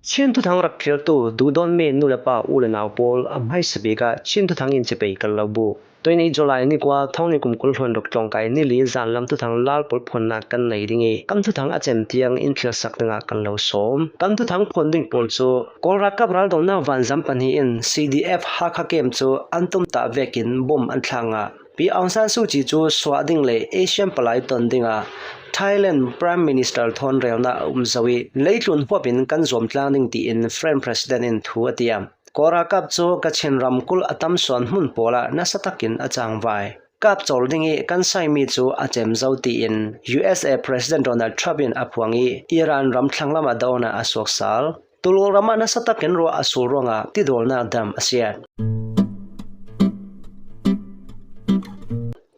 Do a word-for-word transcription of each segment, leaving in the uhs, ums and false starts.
Chin thuthang rak thlirtu duhdawtmi nu le pa u le nau pawl a hmaisa bik ah Chin thuthang in cipai kan lo bu. Tuini July ni kua, thawng ni kum kul hluan ruk tlawngkai ni li zanlam thuthang Lal pawl phuannak kan nei ding i, kan thuthang a cem tiang in thlirsak dingah kan lo sawm. Kan thuthang phuan ding pawl cu Kawl ralkap raldonak vanzam pahnih in C D F Hakha kem cu an tumtah vekin bom an thlak ngah. Pi Aung San Suu Kyi cu suah ding le Asian palai ton dingah Thailand Prime Minister thawn relnak a um zo i, leitlun huap in kan zuam tlang ding tiin French President in thu a tiam. Kawl ralkap cu Kachin ramkulh a tam suan hmun pawl ah nasa takin a cangvai. Kap cawl ding i kan saimi cu a cem zo tiin U S A President Donald Trump in a phuang i Iran ram thlanglam ah dawnah a suak sal. Tulul ram ah nasa takin ruah a sul ruangah tidawlnak dam a siat.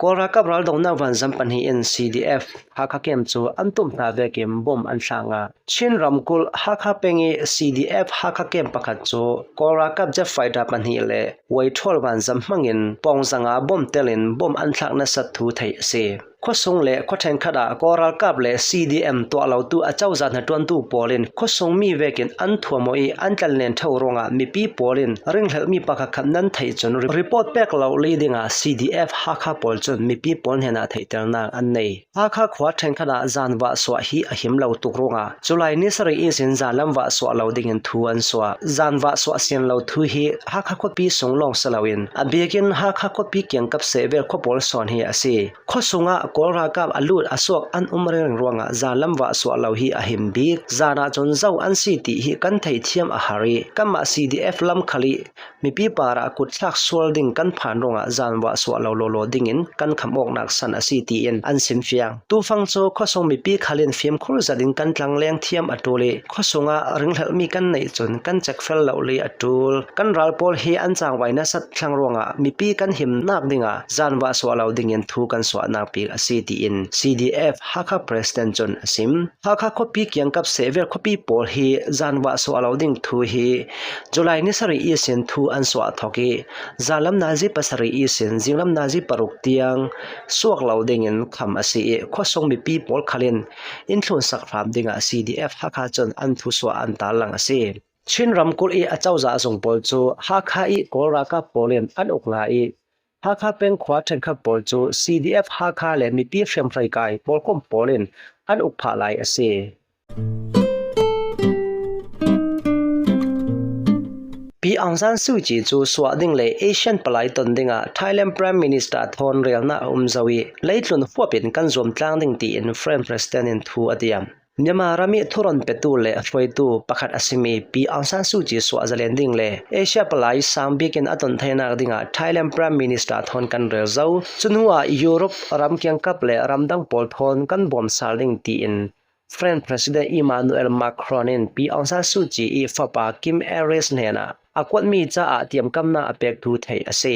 Kawl ralkap raldonak vanzam pahnih in C D F Hakha kem cu an tumtah vekin bom an thlak ngah. Chin ramkulh Hakha peng i C D F Hakha kem pakhat cu Kawl ralkap jet fighter pahnih le Waithual vanzam hmangin pawngzanga bom telin bom an thlak nasat thu theih a si. Khuasung le khua ṭhenkhat ah Kawl ralkap le C D M tuah lotu a cozah hnaṭuantu pawl in khuasung mi vekin an thuam aw i an tlanlen ṭheu ruangah mipi pawl in ringhlelhmi pakhatkhat nan theih cun report pek lo li dingah C D F Hakha pawl cun mipi pawl hnenah theihternak an nei. Hakha khua ṭhenkhat ah zanvah suah hi a him lo tuk ruangah July ni sarih ihsin zanlam vah suah lo dingin thu an suah. Zanvah suah sin lo thu hi Hakha khuapi sung lawng si loin a bikin Hakha khuapi kiangkap sehvel khua pawl sawn hi a si. Khuasungah Kawl ralkap a lut a suak an um ringring ruangah zanlam vah suah lo hi a him bik. Zan ahcun zo an si ti hi kan theithiam a har i, kanmah C D F lam khal i mipi parah kutthlak sual ding kan phan ruangah zanvah suah lo lawlaw dingin kan kham awknak san a si tiin an simfiang. Tufang cu khuasung mipi khal in fimkhur zat in kan tlangleng thiam a ṭul i, khuasungah ringhlelhmi kan neih cun kan cekfel lo li a ṭul. Kan ral pawl hi an cangvai nasat thlang ruangah mipi kan himnak dingah zanvah suah lo dingin thu kan suahnak bik a si tiin C D F Hakha President cun a sim. Hakha khuapi kiangkap sehvel khuapi pawl hi zanvah suah lo ding thu hi July ni sarih ihsin thu an suah thawk i, zanlam nazi pasarih ihsin zinglam nazi paruk tiang suak lo dingin kham a si i, khuasung mipi pawl khal in in thlunsak hram dingah C D F Hakha cun an thu suah an tarlang a si. Chin ramkulh i a cozah zung pawl cu Hakha i Kawl ralkap pawl in an uk ngah i, Hakha peng khua ṭhenkhat pawl cu C D F Hakha le mipi hriamhrei kai pawlkom pawl in an uk phah lai a si. Pi Aung San Suu Kyi cu suah ding le Asian palai ton dingah Thailand Prime Minister thawn relnak a um zo i, leitlun huap in kan zuam tlang ding tiin French President in thu a tiam. Myanmar ram i thuron petu le hruaitu pakhat a simi Pi Aung San Suu Kyi suah zalen ding le Asia palai sang bikin a ton theinak dingah Thailand Prime Minister thawn kan rel zo. Cu hnuah Europe ram kiangkap le ramdang pawl thawn kan bawm sal ding tiin French President Emmanuel Macron in Pi Aung San Suu Kyi i fapa Kim Aris hnenah a kuatmi caah tiamkamnak a pek thu theih a si.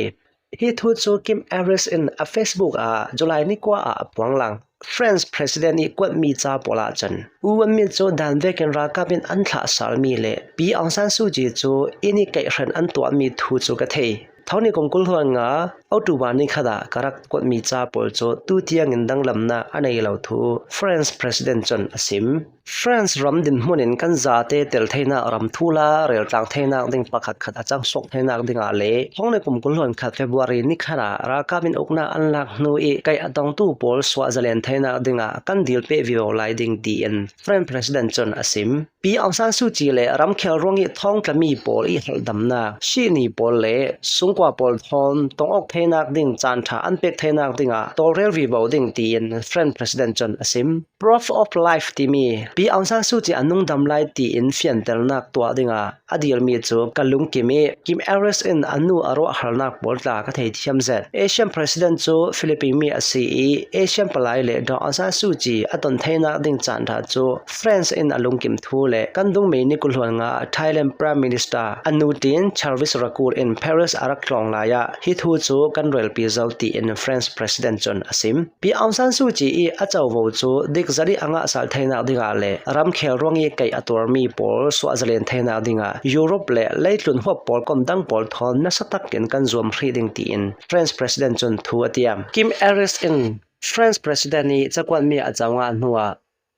Hi thu cu Kim Aris in a Facebook ah July ni kua ah a phuang lang. French President i kuatmi ca pawl ahcun U N mi cu dan vekin ralkap in an thlah salmi le Pi Aung San Suu Kyi cu inn i kaihhran an tuahmi thu cu ka thei. Thawng ni kum kul hluan nga October ni khat ah ka rak kuatmi ca pawl cu tu tiangin danglamnak a nei lo thu French President cun a sim. France ram dinhmun in kan zate tel theinak ram thu la reltlang theinak ding pakhatkhat a cang suak theinak dingah le thawng ni kum kul hluan khat February ni khat ah ralkap in uknak an lak hnu i kaih a tongtu pawl suah zalen theinak dingah kan dil peh vivo lai ding tiin French President cun a sim. Pi Aung San Suu Kyi le ramkhel ruang i thawngtlami pawl i halhdamnak, sihni pawl le sungkua pawl thawn tong awk theinak ding caan ṭha an pek theinak dingah tawlrel vivo ding tiin French President cun a sim. Proof of Life timi Pi Aung San Suu Kyi a nungdam lai tiin fianternak tuah dingah a dilmi cu ka lungkim i Kim Aris in a nu a ruahhalnak pawl tla ka theithiam zet. Asian President cu Philippine mi a si i Asian palai le Daw Aung San Suu Kyi a ton theinak ding caan ṭha cu France in a lungkim thu le kan dungmi ni kul hluan nga Thailand Prime Minister a nu tiin Charvis Rakul in Paris a rak tlawng lai ah hi thu cu kan relpi zo tiin France President cun a sim. Pi Aung San Suu Kyi i a covo cu dikzat i a ngahsal theinak dingah le ramkhel ruang i kaih a tuarmi pawl suah zalen theinak dingah Europe le leitlun huap pawlkom dang pawl thawn nasa takin kan zuam hrih ding tiin France President cun thu a tiam. Kim Aris in France President i cakuatmi a co ngah hnuah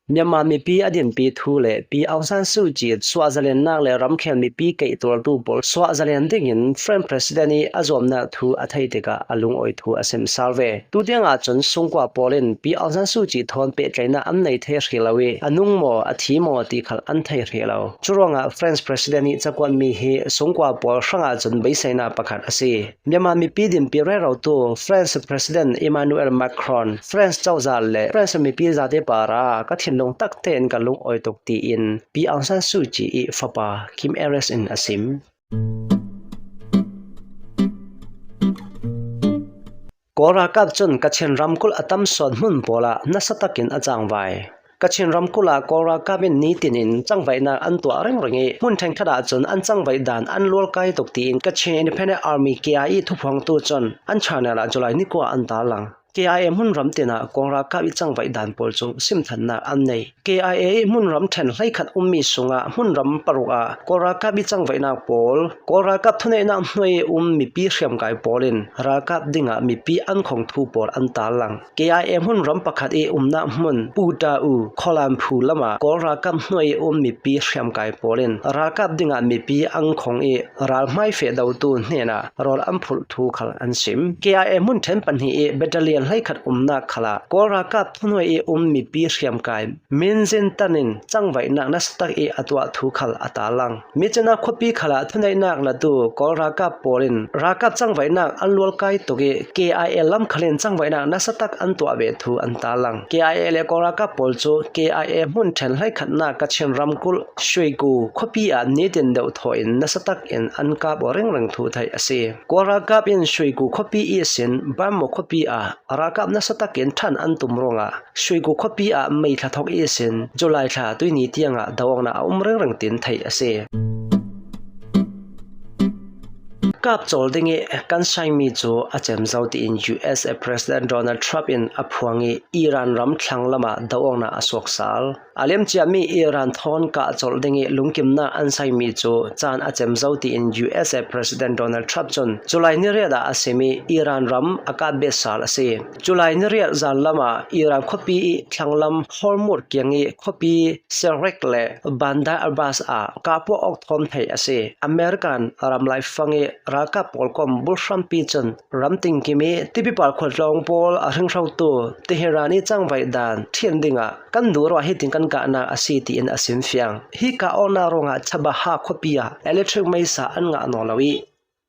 Myanmar mipi a dinpi thu le Pi Aung San Suu Kyi suahzalen nak le ramkhel mipi keih tuartu pawl suahzalen dingin French President ih a zuamnak thu a thei tikah a lungawi thu a sim sal ve. Tutiang ahcun sungkua pawl in Pi Aung San Suu Kyi thawn pehtlaihnak an nei thei hrih lo ih a nung maw, a thi maw ti khal an thei hrih lo. Curuangah French President ih cakuatmi hi sungkua pawl hrangah cun beiseinak pakhat a si. Myanmar mipi dinpi rerotu French President Emmanuel Macron, French cozah le French mipi zate parah ka thinlung takte in ka lungawi tuk, tiin Pi Aung San Suu Kyi ih fapa Kim Aris in a sim. Kawl ralkap cun Kachin ramkulh a tam sawn hmun pawlah nasa takin a cangvai. Kachin ramkulh ah Kawl ralkap in nitin in cangvaihnak an tuah ringring ih hmun ṭhenkhat ahcun an cangvaih dan an lualkai tuk, tiin Kachin Independent Army, K I A, ih thuphuangtu cun an channel ah July ni kua an tarlang. K I A hmunram tinah Kawl ralkap ih cangvaih dan pawl cu simthannak an nei. K I A ih hmunram ṭhen hleikhat ummi sungah hmunram paruk ah Kawl ralkap ih cangvaihnak pawl, Kawl ralkap thuneihnak hnuai ih um mipi hriamkai pawl in ralkap dingah mipi an khong thu pawl an tarlang. K I A hmunram pakhat ih umnak hmun Putau, Khawlamphu lamah Kawl ralkap hnuai ih um mipi hriamkai pawl in ralkap dingah mipi an khong ih ral hmai feh dotu hnenah rawl an phurh thu khal an sim. K I A hmun ṭhen pahnih ih battalion hleikhat umnak khalah Kawl ralkap thuhnuai ih um mipi hriamkai Min Zin Tan in cangvaihnak nasatak ih a tuah thu khal a tarlang. Myitkyina khuapi khalah thuneihnak latu Kawl ralkap pawl in ralkap cangvaihnak an lualkai tuk ih K I A lam khal in cangvaihnak nasatak an tuah ve thu an tarlang. K I A le Kawl ralkap pawl cu K I A hmun ṭhen hleikhatnak Kachin ramkulh Shwegu khuapi ah nitin deuh thawh in nasatak in an kap aw ringring thu theih a si. Kawl ralkap in Shwegu khuapi ihsin Bammo khuapi ah ralkap nasatak in ṭhan an tum ruangah Shwegu khuapi ah meithla thawk ihsin July thla tuihni tiangah do-awknak a um ringring tiin theih a si. Kap cawl ding ih kan saimi cu a cem zo, tiin U S A President Donald Trump in a phuang ih Iran ram thlang lamah do-awknak a suak sal. A liamciami Iran thawn kah colh ding ih lungkimnak an saimi cu caan a cem zo, tiin U S A President Donald Trump cun July ni riat ah a sim ih Iran ram a kah bet sal a si. July ni riat zan lamah Iran khuapi ih thlanglam Hormuz kiang ih khuapi Sirik le Bandar Abbas ah kahpuak awk thawn theih a si. American ram laifang ih ralkap pawlkom bulhrampi cun ram tingkim ih Tipipar khuatlawng pawl a hringhrotu Tehran ih cangvaih dan ṭhian dingah kan duh ruah hitin kan kahnak a si, tiin a simfiang. Hi kah awknak ruangah Chabahar khuapi ah electric meisa an ngah nawn lo ih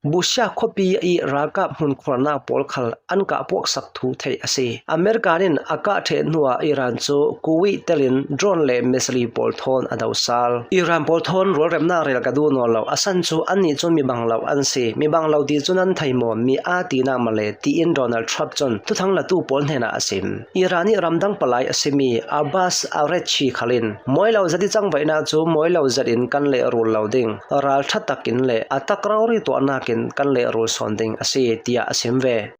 Bushehr khuapi ih ralkap hmunkhuarnak pawl khal an kah puaksak thu theih a si. American in a kah ṭheh hnuah Iran cu Kuwait telin drone le missile pawl thawn a do sal. Iran pawl thawn rualremnak rel ka duh nawn lo, a san cu annih cu mi bang lo an si. Mi bang lo ti cu nan thei maw, mi aa tinak male, tiin Donald Trump cun thuthang latu pawl hnenah a sim. Iran ih ramdang palai a simi Abbas Araghchi khal in mawi lo zat ih cangvaihnak cu mawi lo zat in kan lehrul lo ding, ralṭha takin le a tak rori tuahnak in kan lehrul sawn ding a si, tiah a sim ve.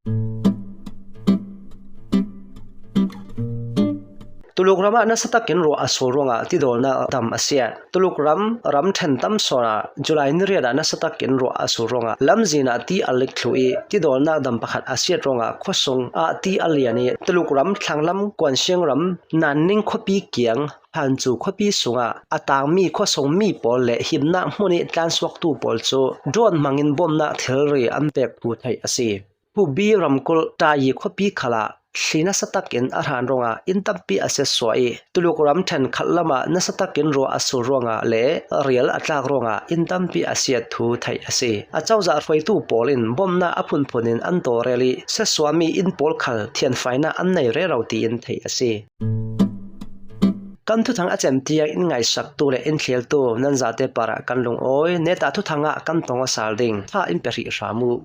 Tuluk ram ah nasa takin ruah a sur ruangah tidawlnak dam a siat. Tuluk ram, ram ṭhen tam sawn ah July ni riat ah nasa takin ruah a sur ruangah lamzin ah ti a lik thluh ih tidawlnak dam pakhat a siat ruangah khuasung ah ti a lian ih Tuluk ram thlanglam Kuansiang ram Nanning khuapi kiang Hancu khuapi sungah a tangmi khuasung mi pawl le himnak hmun ih tlansuaktu pawl cu drone hmangin bawmhnak thilri an pek thu theih a si. Pubi ramkulh Tayi khuapi khalah thli nasa takin a hran ruangah inn tampi a siatsuah ih Tuluk ram ṭhen khat lamah nasa takin ruah a sur ruangah le rial a tlak ruangah inn tampi a siat thu theih a si. A cozah hruaitu pawl in bawmhnak a phunphun in an tawlrel ih siatsuahmi inn pawl khal thianfainak an nei rero tiin theih a si. Kan thuthang a cem tiang in ngaihsaktu le in thleltu nan zate parah kan lungawi. Netah thuthang ah kan tong aw sal ding. Tha in pe hrih hram uh.